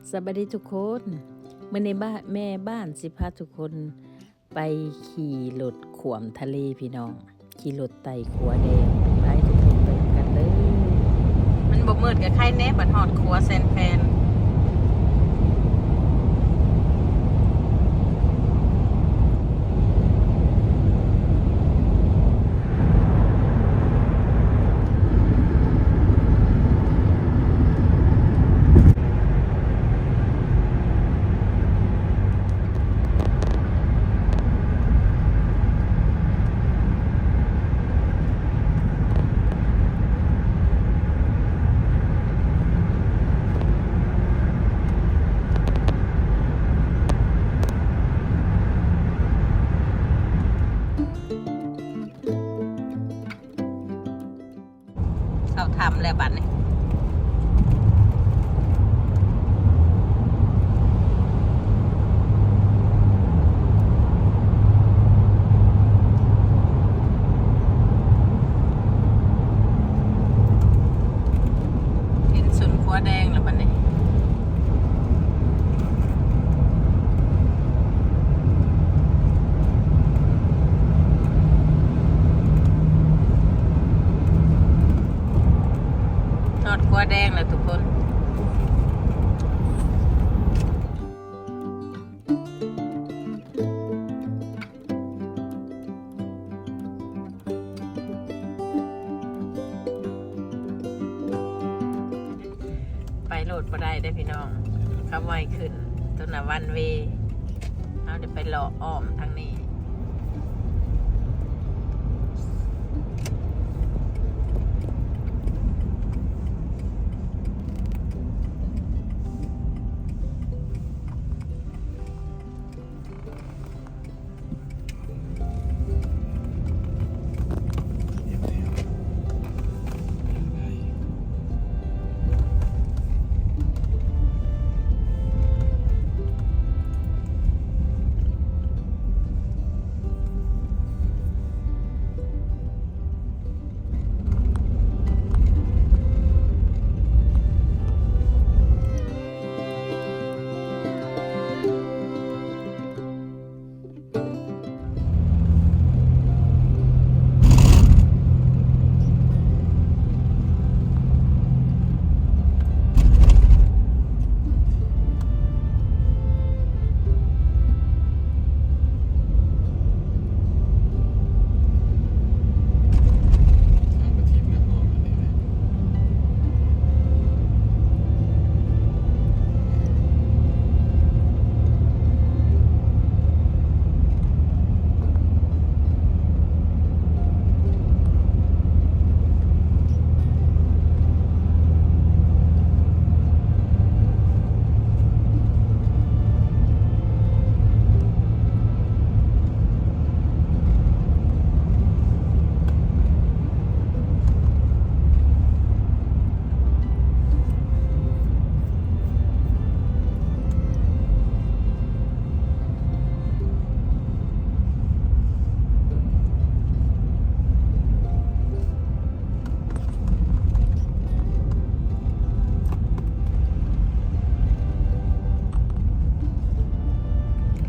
ສະບາຍດີທຸກຄົນ, ມື້ນີ້ບ້ານ ແມ່ບ້ານຊິພາທຸກຄົນໄປຂີ່ລົດຂ້ວມທະເລພີ່ນ້ອງ, ຂີ່ລົດໄຕ່ຂົວແດງ. ໄປທຸກຄົນໄປນຳກັນເດີ. ມັນບໍ່ມືດກໍໄຄແດ່, ບັດຮອດຂົວແຊນແຟນ. ເຂົ້າຖ້ຳແລ້ວບັດນີ້. ເຫັນສຸນຂົວແດງແລ້ວບັດນີ້. ຮອດຂົວແດງແລ້ວທຸກຄົນ. ໄປໂລດບໍ່ໄດ້ເດ້ພີ່ນ້ອງ, ເຂົາບໍ່ໃຫ້ຂຶ້ນ, ຕົວນະວັນເວ. ເຮົາໄດ້ໄປເລາະອ້ອມທາງນີ້.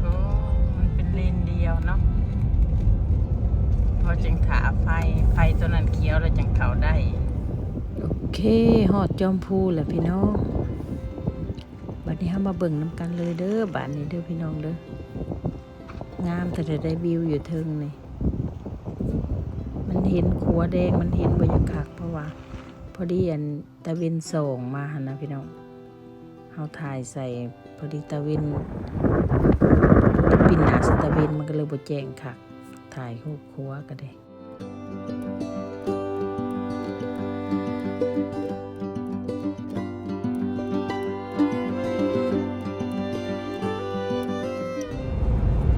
ໂອ້ ມັນເປັນເລນດຽວເນາະ, ເພາະຈຶ່ງຖ້າໄຟ, ໄຟຕົວນັ້ນຂຽວແລ້ວຈຶ່ງເຂົ້າໄດ້. ໂອເຄ ຮອດຈອມພູແລ້ວພີ່ນ້ອງ. ບັດນີ້ເຮົາມາເບິ່ງນຳກັນເລີຍເດີ, ບາດນີ້ເດີພີ່ນ້ອງເດີ. ງາມແທ້ໆ ໄດ້ວິວຢູ່ເທິງນີ້. ມັນເຫັນຂົວແດງ, ມັນເຫັນບໍ່ຢາກຄັກ ເພາະວ່າພໍດີອັນຕາເວັນສ່ອງມາຫັ້ນນະພີ່ນ້ອງ. ເຮົາຖ່າຍໃສ່ ພໍດີຕາເວັນ ປິນໜ້າໃສ່ຕາເວັນ ມັນກໍເລີຍບໍ່ແຈ້ງຄັກ, ຖ່າຍຮູບຂົວກໍໄດ້.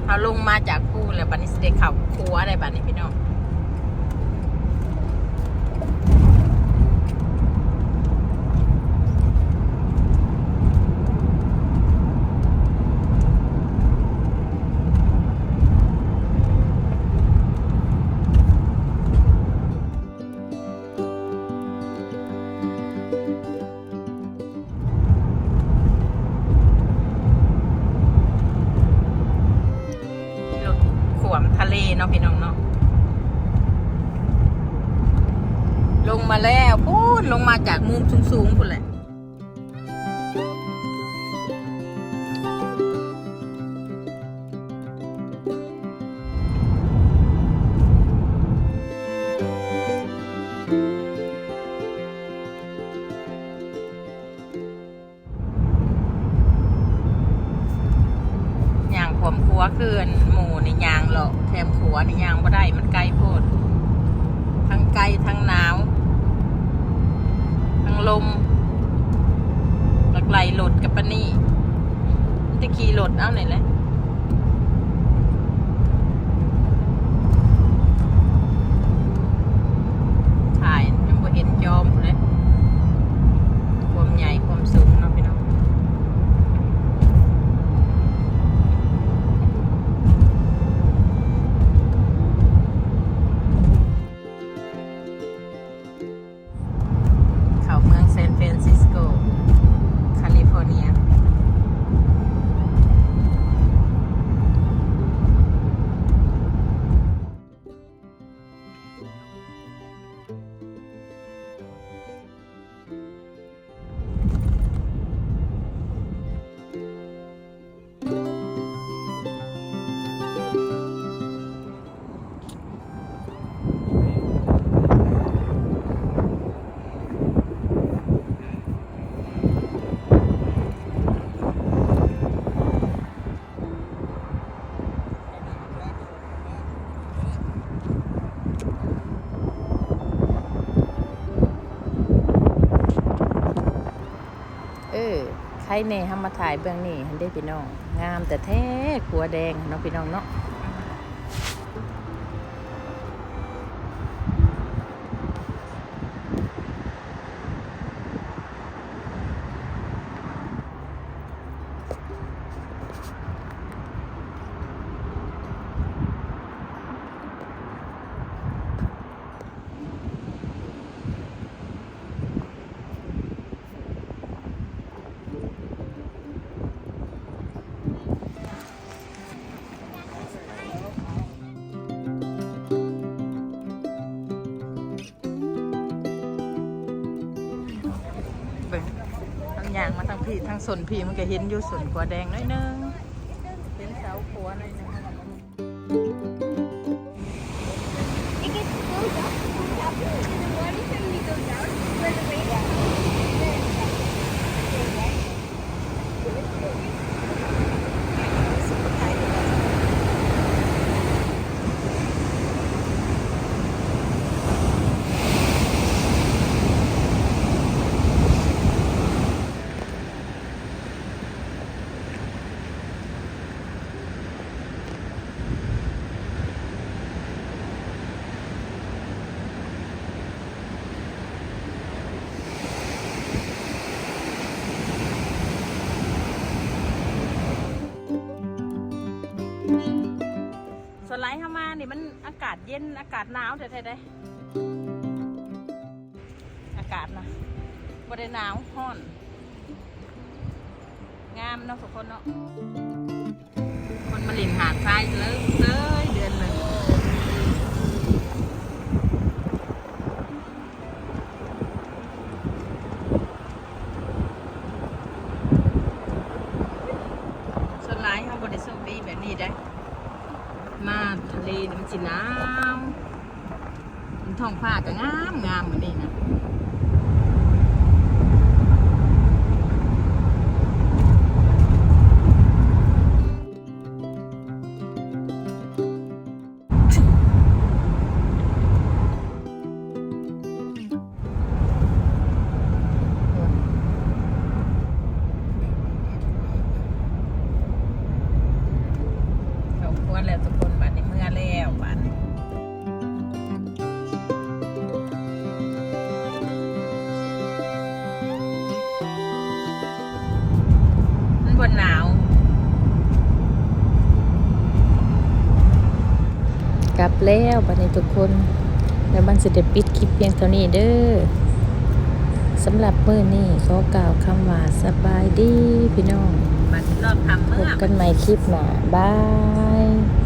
ເຮົາລົງມາຈາກພູແລ້ວ, ບັດນີ້ຊິໄດ້ເຂົ້າຂົວແລ້ວບັດນີ້ພີ່ນ້ອງ. ເ ພີ່ນ້ອງເນາະ ລົງມາແລ້ວ ພຸ້ນ ລົງມາຈາກມຸມສູງໆ ພຸ້ນແຫຼະ. ຍ່າງຂວາມຂົວຄືອັນໝູ່ນີ້ ຍ່າງເລາະແຄມຂົວນີ້ ຍ່າງບໍ່ໄດ້ ມັນໄກໂພດ ທັງໄກ ທັງໜາວ ທັງລົມ ຫຼັກໄຫຼລົດກັບປານນີ້ ມີແຕ່ຂີ່ລົດເອົານີ້ແຫຼະ. ຖ່າຍຍັງບໍ່ເຫັນຈອມພຸ້ນເດ້ ຄວາມໃຫຍ່ຄວາມສູງເນາະພີ່ນ້ອງ. ເຂົ້າເມືອງ San Francisco California. ເອີ ໄຄແນ່ເຮົາມາຖ່າຍເບື້ອງນີ້ຫັ້ນເດ້ພີ່ນ້ອງ ງາມແທ້ໆ ຂົວແດງເນາະພີ່ນ້ອງເນາະ. ເບິ່ງ ທາງຍ່າງມາທາງພີ້ ທາງສົ້ນພີ້ ມັນກະເຫັນຢູ່ ສົ້ນຂົວແດງໜ້ອຍໜຶ່ງ ເຫັນເສົາຂົວໜ້ອຍໜຶ່ງ. It gets so dark, so dark in the morning time when you go down, where the rain comes, and then it's like, okay, right? ສ່ວນຫຼາຍເຮົາມານີ້ມັນອາກາດເຢັນ ອາກາດໜາວແທ້ໆເດ້. ອາກາດນະ ບໍ່ໄດ້ໜາວ ຮ້ອນ ງາມເນາະທຸກຄົນເນາະ. ຄົນມາຫຼິ້ນຫາດຊາຍເລີຍເຊີຍເດືອນໜຶ່ງ. ສ່ວນຫຼາຍເຮົາບໍ່ໄດ້ໂຊກດີແບບນີ້ເດ້ ມາທະເລນີ້ມັນຊິໜາວ. ທ້ອງຟ້າກໍງາມໆ ມື້ນີ້ນະ. ເຂົ້າຄົວແລ້ວທຸກຄົນ ບາດນີ້ເມືອແລ້ວ ບາດນີ້ ມັນບໍ່ໜາວ. ກັບແລ້ວບາດນີ້ທຸກຄົນ ແລ້ວມັນຊິໄດ້ປິດຄລິບພຽງເທົ່ານີ້ເດີ. ສຳລັບມື້ນີ້ຂໍກ່າວຄຳວ່າ ສະບາຍດີພີ່ນ້ອງ. ບັດນີ້ລອດຄຳເມືອ ພົບກັນໃໝ່ຄລິບໜ້າ. ບາຍ.